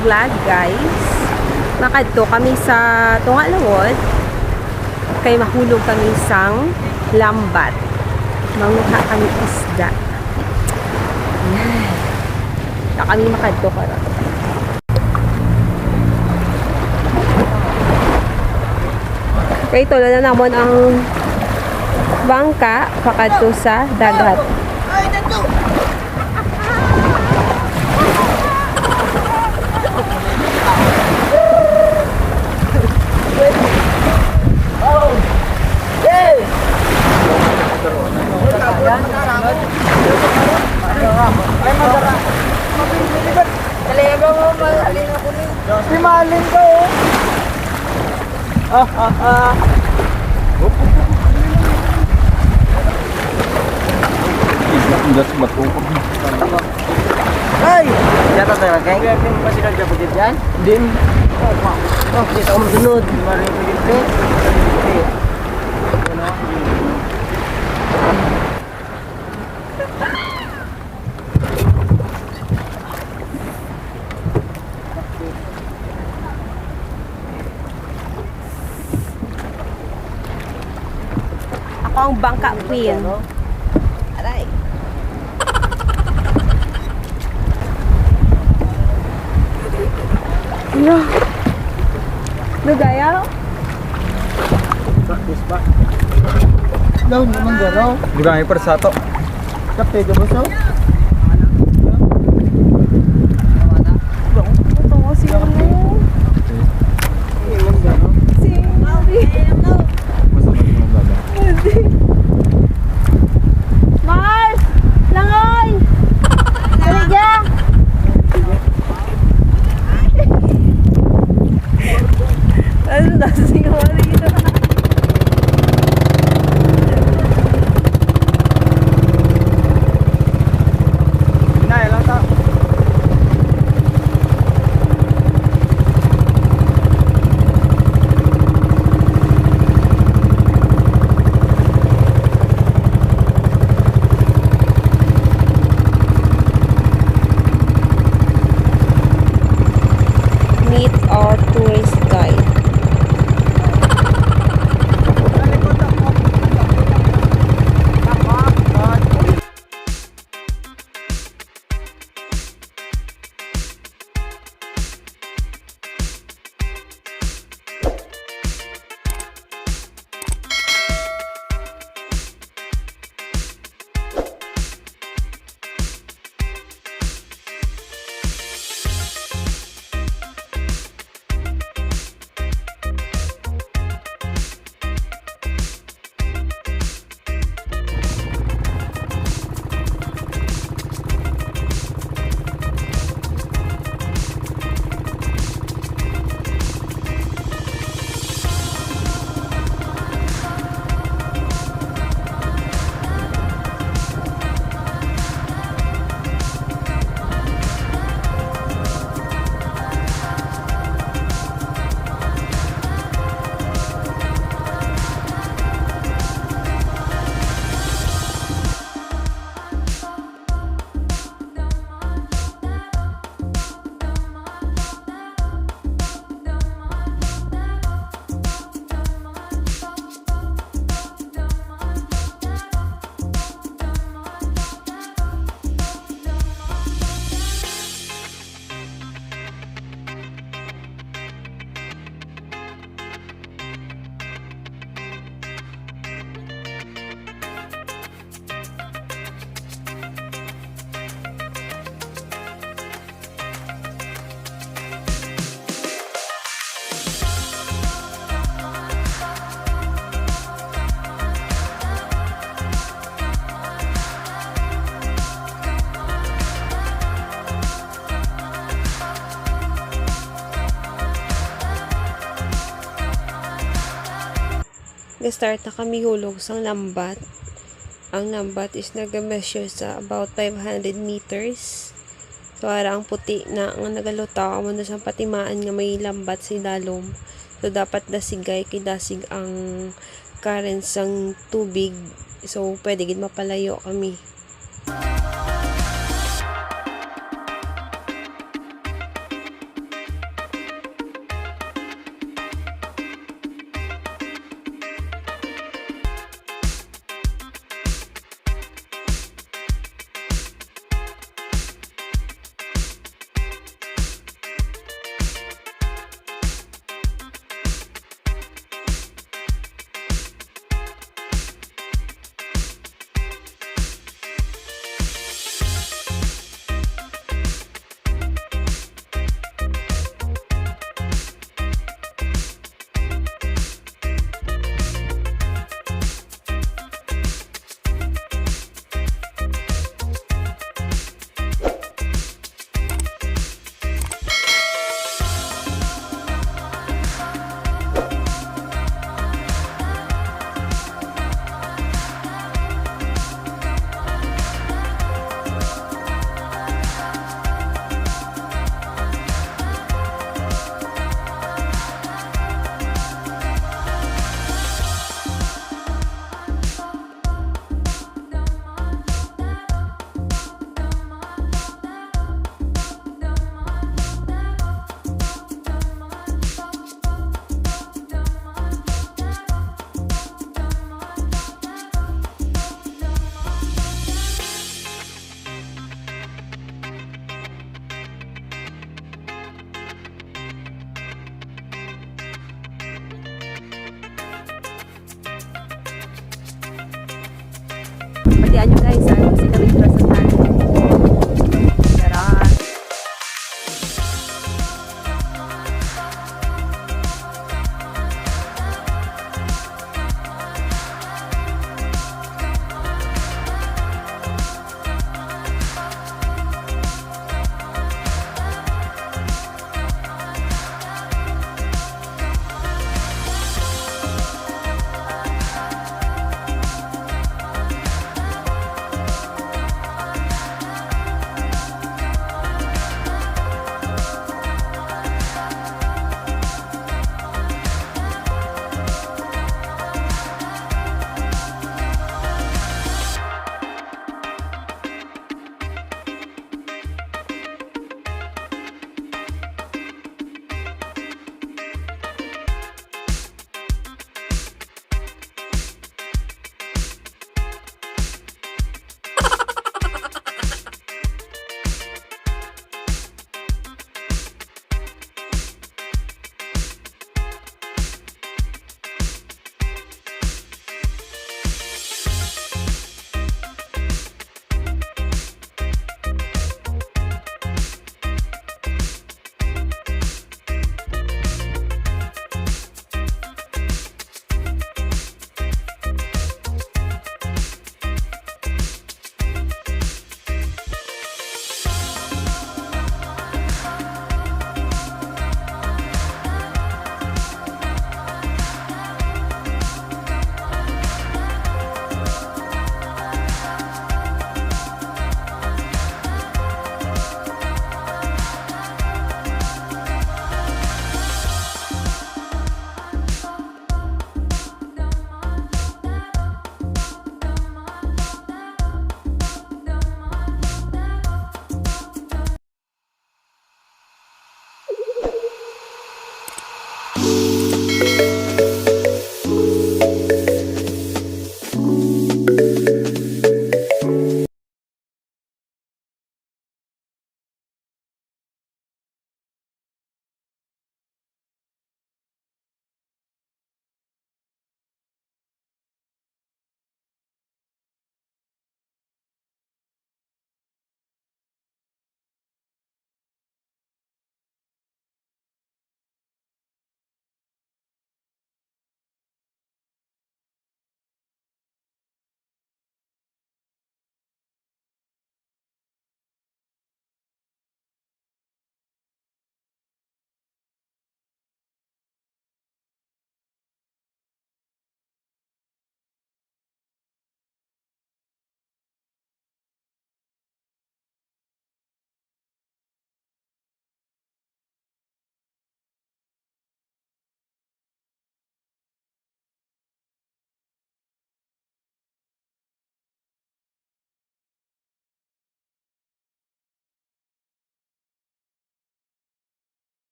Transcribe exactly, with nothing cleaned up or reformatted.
Vlog, guys. Makadto kami sa tunga lawod. Kay mahulog kami sang lambat. Manguha kami isda. Yan. Wara kami makadto karon. Kay tulod na namon ang bangka pakadto sa dagat. Di maling ka, oh. Ah, ah, ah. Isda, ang das bato. Ay! Yata tayo, okay? Kaya din ba sila dyan? Din. Oh, di ako masunod. Maring pwede. Ako ang bangka queen. Aray. Ano? Lugaya? Daw, naman garo. Di ba may para sa ato? Kape, di ba, so? Ito, si ano? Si Mari. Mas ano yung baba? Hindi. Mars! Langoy! Dali dyan! Ano na, si Mari na. Meet our tourist guide. Ga-start na kami hulog sang lambat. Ang lambat is naga-measure sa about five hundred meters. So, ara ang puti na nga nagalutaw, amo na sang patimaan nga may lambat sa idalom. So, dapat dasigay kay dasig ang current sang tubig. So, pwede gid mapalayo kami. Batian nyo, guys, ah, kung si kami sa